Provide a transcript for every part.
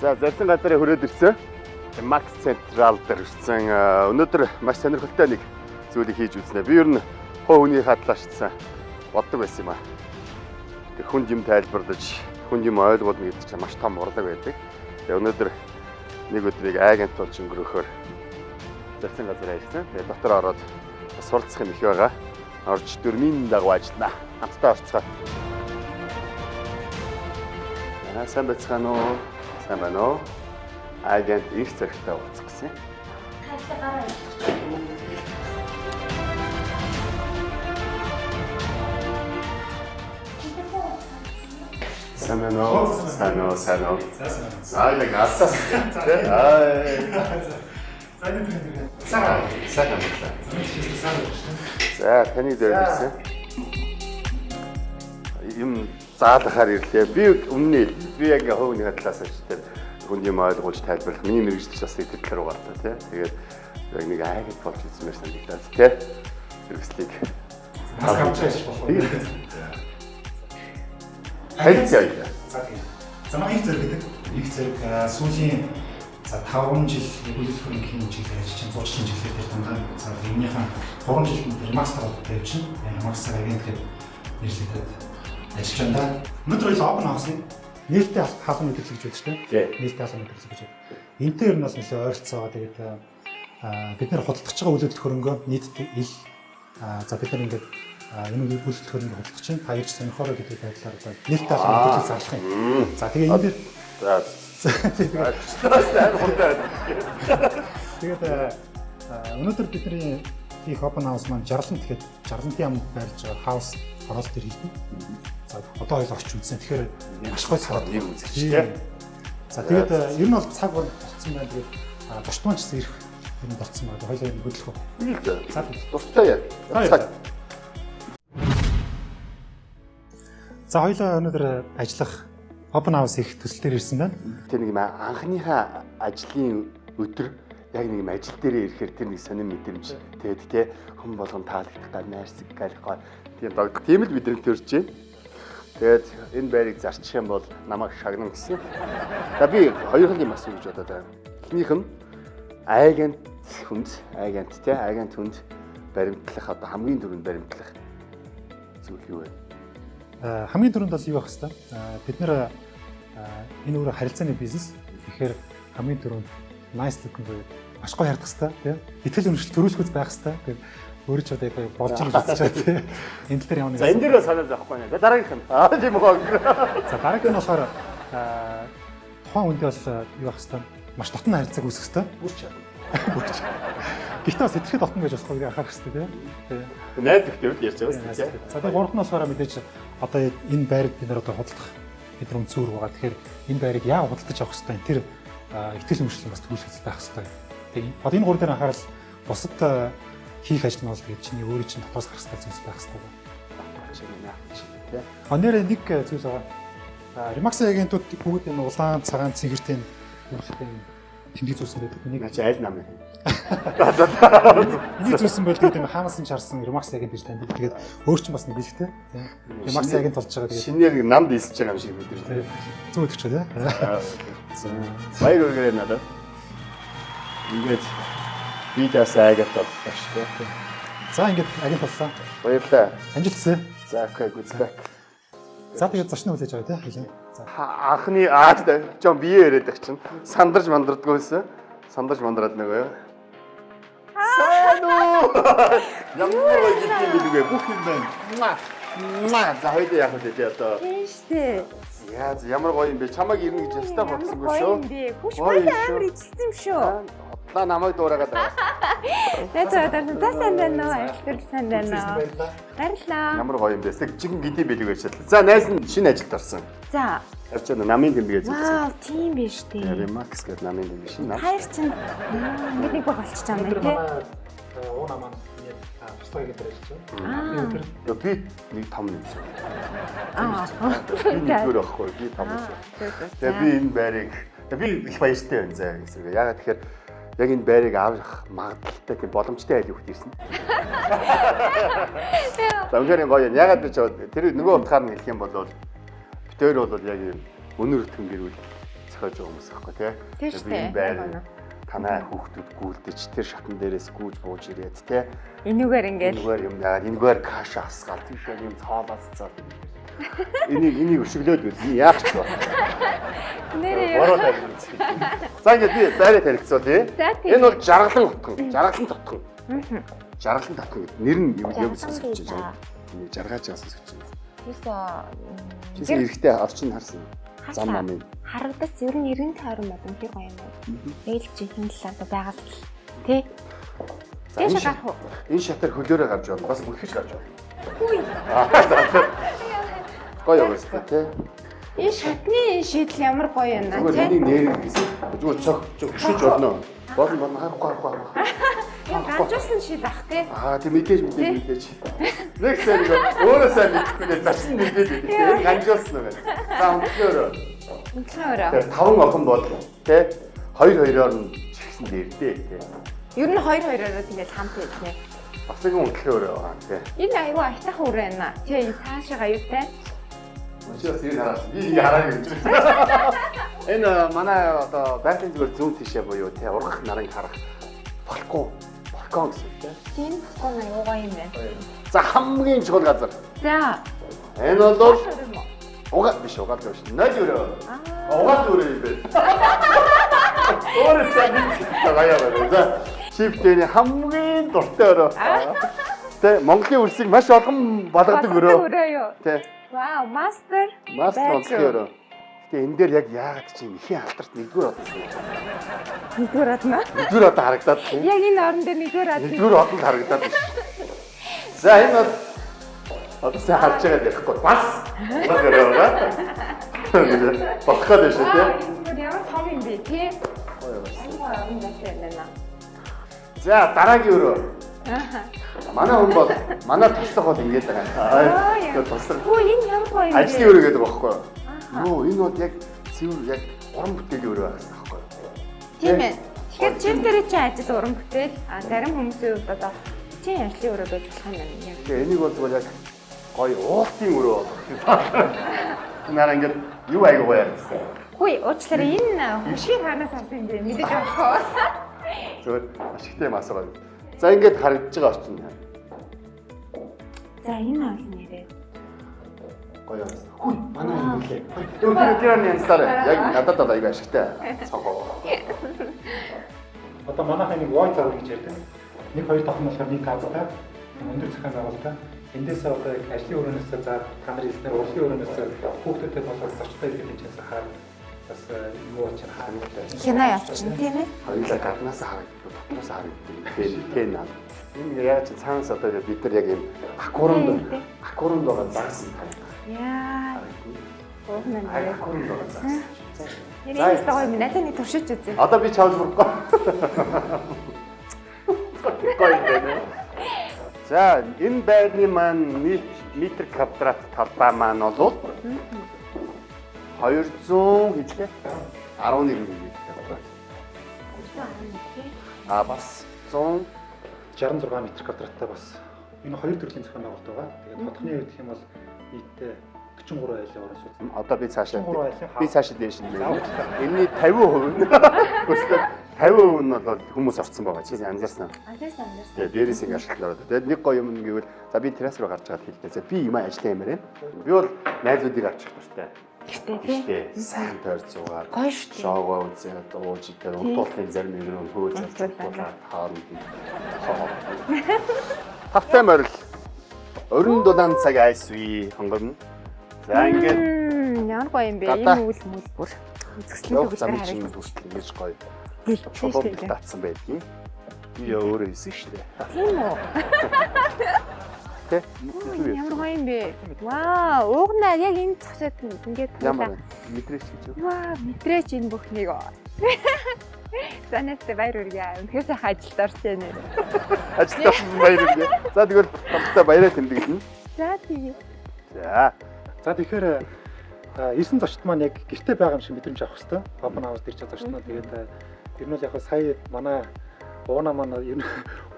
За, зорьсон газараа хүрээд ирсэн. Max Central дээр ирсэн. Өнөөдөр маш сонирхолтой нэг зүйлийг хийж үзнэ. Би ер нь хувь хүний хадлаашдсан боддог байсан юм аа. Тэр хүнд юм тайлбарлаж, хүнд юм ойлгуулна гэдэг чинь маш том урлаг байдаг. Тэгээ өнөөдөр нэг өдрийг агент болж өнгөрөөхөөр зорьсон газараа ирсэн. Тэгээ дотор ороод суралцах юм их байгаа. Орж дөрмийн дагуу ажиллана. Хамтдаа орцгоо. Аа, сайн байцгаана уу? Сайн байна уу? Агент их зэрэгтэй уулзах гэсэн. Сайн байна уу? Сайн уу? Сайн уу? За, яг асаас. Аа. За, энэ тэр. Сайн. Сайн байна. За, таны дээр ирсэн. Юм заалахаар ирлээ. Би өмнө нь би яг ингээ хувь хүний талаас нь тэр хүн юм ойлгуулж тайлбарлах миний мэргэжил бас тэр талаар байгаа л та тий. Тэгээд яг нэг агент болж үзмээр санагдаад тий. Хэрэгслийг Маск авч яаж болох вэ? харилцаа яа. За, тийм. За, манай их зэрэг гэдэг. Их зэрэг сүүлийн за 5 жил үйл хөрөнгөний чиглэл ажиллаж чинь зуучлалын чиглэл дээр дандаа за энэнийхэн 3 жилд Remax холбоотой явчихна. Remax агент гэдэг нэрлэгдээд ажиллаж байна да. Өнөөдөр хоёул open house-ын нээлттэй хаалган мэдрэл гэж байдаг шүү Тий. дээ. Нээлттэй хаалган мэдрэл гэж. Энтэй ер нь бас нэлээд ойролцоо байгаа. Тэгээд бид нэр худалдаж байгаа үйл хөдлөх хөрөнгөө нийтдээ ил за бид нар ингээд энэ үйл хөдлөх хөрөнгө худалдаж чинь та ирж сонирхоорой гэдэг байдлаар одоо нээлттэй хаалган мэдрэл зарлах юм. За, тэгээ энэ дээр За, тэгээд амар хурдан. Тэгээд өнөөдөр бидний хийх open house маань Жарлант гэхэд Жарлантын амд байрлаж байгаа house хороол дээр хийдэг. За, одоо хоёул орч үзсэн. Тэгэхээр маш гоё цаг. Нэг үзэгч тий. За, тэгээд ер нь бол цаг болцсон байна. Тэгээд зочд маань ч гэсэн ирэх ер нь болцсон байна. Хоёулаа ер нь хөдлөх үү. За, дуртай яа. За, За, хоёулаа өнөөдөр ажиллах open house хийх төсөл дээр ирсэн байна. Тэр нэг юм анхныхаа ажлын өдөр яг нэг юм ажил дээрээ ирэхээр тэр нэг сонин мэдрэмж тэгээд те хүн болгон таалагдах гал найрсаг гал гоо тийм догдох тийм л мэдрэмж төрж байна. Тэгээд энэ байрыг зарчих юм бол намайг шагнана гэсэн. За, би хоёр юм асуу гэж бодоод байна. Эхнийх нь агент хүнд, агент те, агент хүнд баримтлах одоо хамгийн түрүүнд баримтлах зүйл юу вэ? Хамгийн түрүүнд бол юу байх хэвээр бид нэр энэ өөрөө харилцааны бизнес. Тэгэхээр хамгийн түрүүнд nice looking буюу маш гоё харагдах хэвээр тийм итгэл үнэмшил төрүүлэх үз байх хэвээр. Тэгээд өөрөө ч одоо яг болж байгаа гэж үзэж байгаа тийм. Энэ тал дээр ямар нэг За, энэ дээр санаа зовхгүй байна. За, дараагийнх нь. Аа, тийм үү. За, дараагийнх нь болохоор тухайн үндэ бол юу байх хэвээр маш дотно харилцааг үүсгэх хэвээр. Бүрч чадна. Бүрч. Гэхдээ бас итгэхэд дотно гэж болохгүй анхаарах хэвээр тийм. Тийм. Найз нөхдөд л ярьж байгаа шүү дээ. За, тэгээ гурав нь болохоор мэдээж одоо энэ байрыг бид нар одоо худалдах бид нар үнцүүр байгаа. Тэгэхээр энэ байрыг яа худалдаж авах хэвээр тэр итгэл үнэмшил бас төрүүлэх байх хэвээр. Тэгээ одоо энэ гурав дээр анхаарал бусад хийх ажил нь бол тэгээд чиний өөрийн чинь дотоос гарах хэвээр зүйлс байх хэвээр. Тий. А нэрээ нэг зүйл байгаа. Remax агентууд бүгд энэ улаан цагаан цэгэртэй үйлчлэлийн тэмдэг зүүсэн байдаг. Энийг Наа чи аль нам юм? энийг зүүсэн бол тэгээд энэ хаанаас нь чарсан Remax агент гэж таньдаг. Тэгээд өөр чинь бас нэг бэлгтэй. Тийм. Remax агент болж байгаа тэгээд Шинээр нэг намд элсэж байгаа юм шиг мэдэрч байна. зүүн өдөрч тий. Баяр хүргээрэй надад. Ингээд би даас агент боллоо шүү дээ. За, ингээд агент боллоо. Баярлалаа. Амжилтсаа. За, okay, good luck. За, тэгээд зочны хүлээж авъя тий. Хэлээ. За. Анхны аа жон бие яриад байх чинь сандарч мандардгүйсэн. Сандарч мандраад нөгөө юу. Сайн уу? Ямар гоё гэдэг юм бэлгүй бүх юм байна. Муа. Муа. За, хоёулаа яах вэ тий одоо? Тийм штэ. Яа, ямар гоё юм бэ? Чамайг ирнэ гэж ястаа бодсонгүй шүү. Гоё юм бэ. Хүч Гоё юм гоё шүү. амар ичсэн юм шүү. Хотлаа намайг дуурайгаад байгаа. Найз одоо за сайн байна уу? Ажил төрөл сайн байна уу? Баярлалаа. Ямар гоё юм бэ? Тэг жигэн гэдэг бэлэг байж чадлаа. За, найз нь шинэ ажилд орсон. За. Харж байна намын тэмдэгээ зүгсэн. Вау, тийм биш үү? Remax гэдэг намын тэмдэг шинэ нам. Хайр чинь ингээд нэг баг болчихж байгаа юм Өнөөдөр тий. манай уун маань тустай агент ажиллаж байгаа. Аа. Өдөр Йоо, би нэг том юм шиг. Аа. Би нэгдүгээр байхгүй, би том юм шиг. Зөв зөв. Тэгээ би энэ байрыг тэгээ би их баяртай байна заа гэсэн. Ягаад тэгэхээр яг энэ байрыг авах магадлалтай тийм боломжтой айл хүүхд ирсэн. За, үнэхээр гоё юм. Ягаад гэж тэр нөгөө утгаар нь хэлэх юм бол бид хоёр бол яг юм өнөр өтгөн гэрүүл зохиож байгаа хүмүүс байхгүй тий. Тийм шүү дээ. Байр танай хүүхдүүд гүйлдэж тэр шатан дээрээс гүйж бууж ирээд тий. Энүүгээр ингээд энүүгээр юм яагаад энүүгээр каш асгаал тийш юм цоолоос цаал. Энийг өшөглөөд үз. Яах ч вэ? Нэрээ. Бороо тавьсан. За ингээд би байраа танилцуул тий. Энэ бол жаргалан хотхон. Жаргалан тотхон. Жаргалан тотхон гэдэг нэр нь юу сонсогч байна. Жаргааж байгаа сонсогч байна. Юусоо Чи эрэхтэй орчин харсан. Зам намын. Харагдас ер нь эргэн тойрон мод үнэхээр гоё юм байна. Яг л жинхэнэ л одоо байгаль тий. Дээш гарах уу? Энэ шатар хөлөөрөө гарч байна. Бас мөнхөж гарч байна. Хүй. Гоё юм байна тий. Энэ шатны энэ шийдэл ямар гоё юм байна тий. Зүгээр энийг нэр гэсэн. Зүгээр цог өшөж болно. Болно харахгүй харахгүй. Юм ганжуулсан шид ах тий. Аа тий мэдээж. Нэг сайн нэг өөрөө сайн мэдэхгүй нэ зачин мэдээд байдаг тий. Ганжуулсан юм байна. За өнтлөө өрөө. Өнтлөө өрөө. Тэгэхээр 5 охин бол тий 2 2-оор нь чихсэн дээр дээ тий. Ер нь 2 2-ороо тэгээд хамт хэлнэ. Бас нэгэн өнтлөө өрөө байгаа тий. Энэ аюу айтайхан өрөө байна. Тий энэ цаашаа аюутай. Чи бас энэ хараас би ингэ хараа гэж байна. Энэ манай одоо байгалийн зүгээр зүүн тишээ буюу тий ургах нарыг харах балкон гэсэн үг тий. Тийм балкон аюу гоё юм байна. За хамгийн чухал газар. За. Энэ бол угаал биш угаал биш. 0 өрөө. Угаал өрөө юм байна. Өөрөө сайн байгаа байна. За чиптэний хамгийн дуртай өрөө. Тэ Монголын үрсийг маш олон болгодог өрөө. Өрөө юу? Тэ. Вау, мастер. Мастер Монголын өрөө. Гэтэ энэ дээр яг яагаад чи ихийн алтарт нэгдүгээр одсон юм. Нэгдүгээр одно. Нэгдүгээр одоо харагдаад тийм. Яг энэ орон дээр нэгдүгээр од. Нэгдүгээр одонд харагдаад биш. За энэ бол одоо сайн харж байгаа ярихгүй. Бас угаал өрөө байгаа. Болох гээд байна шүү тийм. Ямар том юм бэ тий? Гоё байна. Гоё орон байтай байна. За дараагийн өрөө. Манай хүн бол манай туслах бол ингэж байгаа. Тэр туслах. Хөө энэ ямар гоё юм бэ? Ажлын өрөө гэдэг байхгүй юу? Нөө энэ бол яг цэвэр яг уран бүтээлийн өрөө байсан байхгүй юу? Тийм ээ. Тэгэхээр чив дээр чи ажил уран бүтээл. А зарим хүмүүсийн хувьд одоо чи ажлын өрөө байж болох юм байна. Тэгээ энийг бол зүгээр яг гоё уултын өрөө болох юм байна. Нараа ингэж юу айгуу гоё ярьсан. Хүй уучлаарай энэ хөшгийг хаанаас авсан юм бэ? Мэдээж авахгүй. Зүгээр маш ихтэй юм асуугаа. За ингэж харагдаж байгаа орчин. За энэ бол нэрээ. Гоё юм. Хүй манай юм лээ. Тэр нь янзлаарай. Яг надад бол айгүй ашигтай. Цогоо. Одоо манайхаа нэг вой загвар гэж ярьдаг. 1 2 давхар болохоор нэг газтай өндөр зохион байгуулалттай. Эндээсээ одоо яг ажлын өрөөнөөс за та нарын хэлснээр урлагийн өрөөнөөс хүүхдүүдэд болоод зочдтой ирэх хэмжээс хаар бас юу болж харагддаг. Хинаа явчихна тийм ээ. Хоёулаа гаднаас харагддаг, дотроос харагддаг. Тэр наа. Энэ яаж цаанаас одоо бид нар яг юм аквариумд байгаа загас юм. Яа. Уухнаа нэрээ. Аквариумд байгаа загас. Нэрээс гоё юм. Аль нэг туршиж үзье. Одоо би чавж бүрхгүй. Гоё юм байна. За энэ байрны маань метр квадрат талбай маань бол 200 хэвлээ 11 метр квадрат. А бас 166 метр квадраттай бас энэ хоёр төрлийн зохион байгуулалт байгаа. Тэгээд хотхны үед гэх юм бол нийтдээ 43 айлын орон сууц. Одоо би цаашаа дээш нь. Энэний 50% нь өсөлт 50% нь бол хүмүүс орцсон байгаа. Чи анзаарсан уу? Анзаарсан. Тэгээ дээрээс ингэ ашиглаад. Тэгээд нэг гоё юм гэвэл за би террас руу гарч байгаа хэлдэг. За би юм ажиллаа юмарэ. Би бол найзуудыг авчих дуртай. Гэртээ тий. Сайн тойр зугаар. Гоё шүү дээ. Шоогоо үзээд ууж идээд унтуулахын зарим юм хөөж авчихлаа таарна. Тавтай морил. Орон дулаан цаг айсвэ хонгорно. За ингээд ямар гоё юм бэ? Энэ үйл мүл бүр үзэсгэлэнтэй бүгд харагдаж хүртэл ингэж гоё. Чулуу татсан байдгийг. Би өөрөө хийсэн шүү дээ. Тийм үү? Тэ? Ямар гоё юм бэ? Вау, уугнаа яг энэ цогцоод ингээд ямар мэдрээч гэж юу? Вау, мэдрээч энэ бүхнийг. За нэстэ баяр хүргэе. Үнэхээр сайхан ажилд орж байна. Ажилд орсон баяр хүргэе. За тэгвэл хамтдаа баяраа тэмдэглэнэ. За тэгээ. За. За тэгэхээр ирсэн зочд маань яг гэрте байгаа юм шиг мэдрэмж авах хэвээр. Open house дэрч зочд маань тэгээд ер нь бол яг сая манай ууна маань ер нь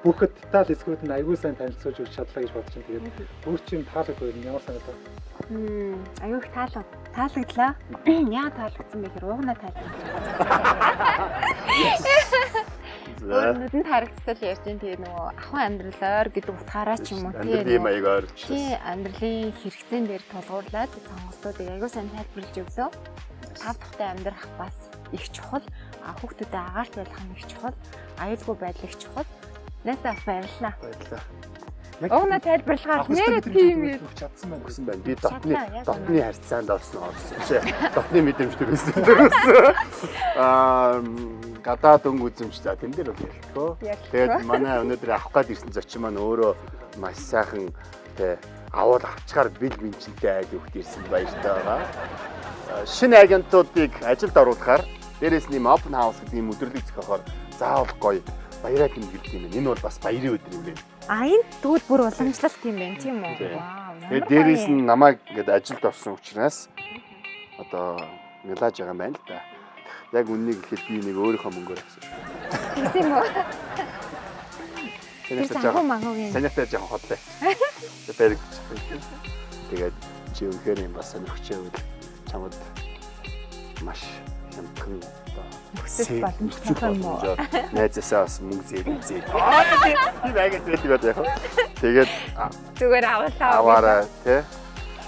бүх деталь хэсгүүд нь аягүй сайн танилцуулж өгч чадлаа гэж бодож байна. Тэгээд өөр чинь таалагдгүй юм ямар санагдав? Аягүй их Таалагдлаа. Яа таалагдсан бэ гэхээр уугнаа таалагдсан. За. Өөр нүдэнд харагдтал ярьж байна. Тэгээ нөгөө ахуй амьдрал ойр гэдэг утгаараа ч юм уу тий. Амьдралын маяг ойр учраас. Тий, амьдралын хэрэгцээн дээр тулгуурлаад сонголтуудыг аягүй сайн тайлбарлаж өглөө. Тав тухтай амьдрах бас их чухал. А хүүхдүүдэд агаарт байх нь их чухал. Аюулгүй байдал их чухал. Найсаа бас баярлалаа. Баярлалаа. Угнаа тайлбарлагаар нэрээ тийм юм. Өгч чадсан байна. Өгсөн байна. Би дотны Чадлаа, яг дотны харьцаанд орсон орсон. Биш ээ. Дотны мэдрэмж төрөөсөн төрөөсөн. Аа гадаад өнгө үзэмж за тэн дээр бол ялтгүй. Ялтгүй. Тэгээд манай өнөөдөр авах гад ирсэн зочин маань өөрөө маш сайхан тэ авал авчгаар бил бинчэнтэй айл хөвгт ирсэн баяртай байгаа. Шинэ агентуудыг ажилд оруулахаар дээрээс нь юм open house гэдэг юм өдөрлөг зохиохоор заавал гоё баяраа тэмдэглэдэг юм байна. Энэ бол бас баярын өдөр юм байна. А энэ тэгвэл бүр уламжлалт юм байна тийм үү? Тий. Вау. Тэгээд дээрээс нь намайг ингээд ажилд орсон учраас одоо милаж байгаа юм байна л да. Яг үннийг хэлэхэд би нэг өөрийнхөө мөнгөөр авсан шүү. Тэгсэн юм уу? Тэр Санийхтай санхүү жоохон мангуугийн. санийхтай жоохон хотлоо. Баригдчих. Тэгээд чи үнэхээр юм бас сонирхч байвал чамд маш хямдхан одоо Нөхцөл боломжтой юм уу? Найзаасаа бас мөнгө зээл зээл. Аа тийм агент байдаг одоо яг. Тэгээд Зүгээр авлаа. аваарай тий.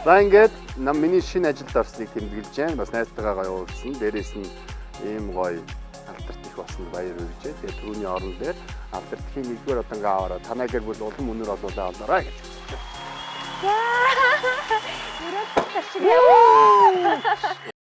За ингээд нам миний шинэ ажилд орсныг тэмдэглэж байна. Бас найзтайгаа гоё уулзсан. Дээрээс нь ийм гоё алдарт их болсон баяр хүрч байна. Тэгээд түүний орон дээр алдарт ихийн нэгдүгээр одоо ингээ аваарай. Танаа гэр бүл улам өнөр олуулаа олоорой гэж хүсэж байна. Өрөөд тарчиг яваа.